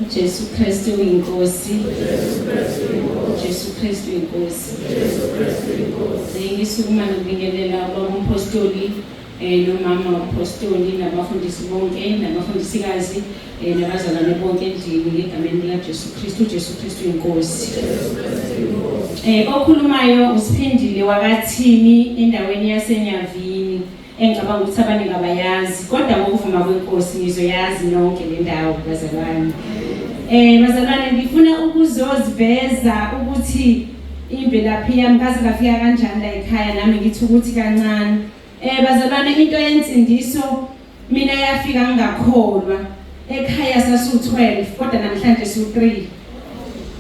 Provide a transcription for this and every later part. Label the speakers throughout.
Speaker 1: UJesu Kristu uyinkosi. UJesu Kristu uyinkosi. Ngisukuma ngibingelela ubaba umpostoli nomama umpostoli nabafundisi bonke nabafundisikazi nabazalwane bonke endlini ngegameni likaJesu Kristu. UJesu Kristu uyinkosi. Okhulumayo uSiphindile wakaThini endaweni yaseNyavini. Engicabanga ukuthi abaningi abayazi, kodwa ngokuvuma kweNkosi nizoyazi nonke le ndawo bazalwane. Bazalwane ngifuna ukuzoziveza ukuthi imvelaphi yami ngaze ngafika kanjani la ekhaya nami ngithi ukuthi kancane. Bazalwane into yensindiso mina yafika ngingakholwa. Ekhaya sasu-12 kodwa namhlanje su-3.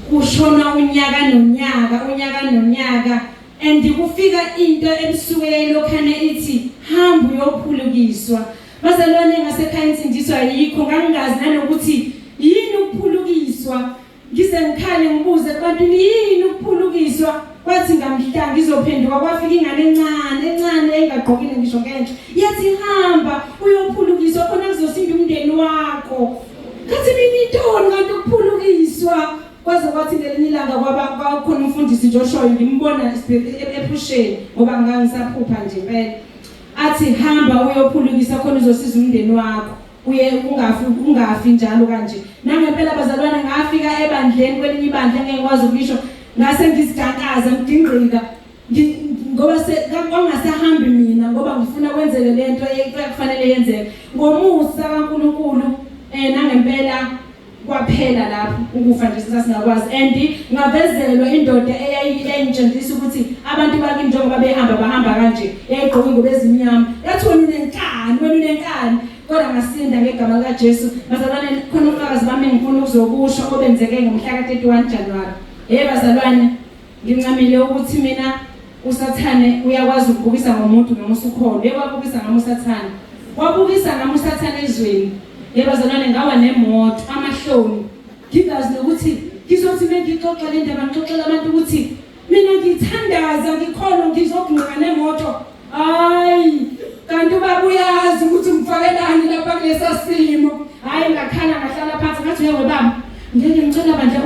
Speaker 1: Kushona unyaka nonyaka, unyaka nonyaka. And kufika into ebusuku eyayilokhane ithi hamba uyophulukiswa. Bazalwane ngasekhaya insindiso ayikho, ngangingazi nanokuthi yini ukuphulukiswa. Ngize ngikhale ngibuze ebantwini yini ukuphulukiswa. Kwathi ngamhla ngizophenduka kwafika ingane encane encane engagqokile ngisho ngenhla. Yathi hamba uyophulukiswa khona kuzosinda umndeni wakho. Ngathi mina intoni kanti ukuphulukiswa? Kwaze kwathi ngelinye ilanga kwaba kwakhona umfundisi nje oshoyo ngimbona ephusheni ngoba ngangisaphupha nje impela. Athi hamba uyophulukisa khona uzosiza umndeni wakho. Uye ungafi ungafi njalo kanje. Nangempela bazalwane ngafika ebandleni kwelinye ibandla engeke ngikwazi ukulisho ngase ngizidankaza ngigingqika ngoba kwangasahambi mina ngoba ngifuna kwenzeke lento ekufanele yenzeke ngomusa kaNkuluNkulu nangempela kwaphela lapho ukufa nje sasingakwazi and ngavezelwa indoda eyayingitshengisa ukuthi abantu bakini njengoba behamba bahamba kanje yayigqoka ingubo ezimnyama yathi wena unenkani wena unenkani kodwa ngasinda ngegama likaJesu. Bazalwane khona ubufakazi bami engifuna ukuzokusho obenzeke ngomhla ka-31 January. Hey bazalwane ngincamile ukuthi mina uSathane uyakwazi ukubukisa ngomuntu noma usukholwa. Uye wabukisa ngami uSathane. Wabukisa ngami uSathane ezweni. Yebo bazalwane ngawa nemoto amahloni. Ngingazi nokuthi ngizothi mengixoxa le ndaba ngixoxela abantu ukuthi mina ngithandaza ngikholwa ngizogingqika nemoto. Hayi kanti ubaba uyazi ukuthi ngifakelani lapha kulesa simo. Hayi ngakhala ngahlala phansi ngathi yebo baba ngeke ngicela bandla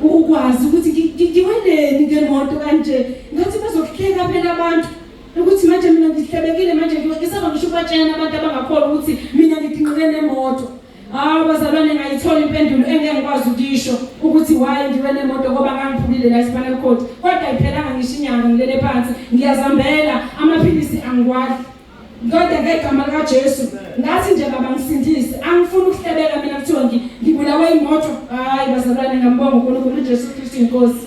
Speaker 1: ukwazi ukuthi ngiweleni ngemoto kanje. Ngathi bazokuhleka phela abantu. Ukuthi manje mina ngihlebekile manje ngisaba ngisho ukubatshela abantu abangakholwa ukuthi mina ngidinqike nemoto. Hawu bazalwane ngayithola impendulo engeke ngikwazi ukuyisho ukuthi why ngiwe nemoto ngoba ngangiphukile la spinal cord. Kodwa ayiphelanga ngisho inyanga ngilele phansi ngiyazambela amaphilisi angiwadli. Kodwa ngegama likaJesu ngathi nje baba ngisindise angifuni ukuhlebeka mina kuthiwa ngibulawe imoto. Hayi bazalwane ngambonga uNkulunkulu uJesu Kristu inkosi.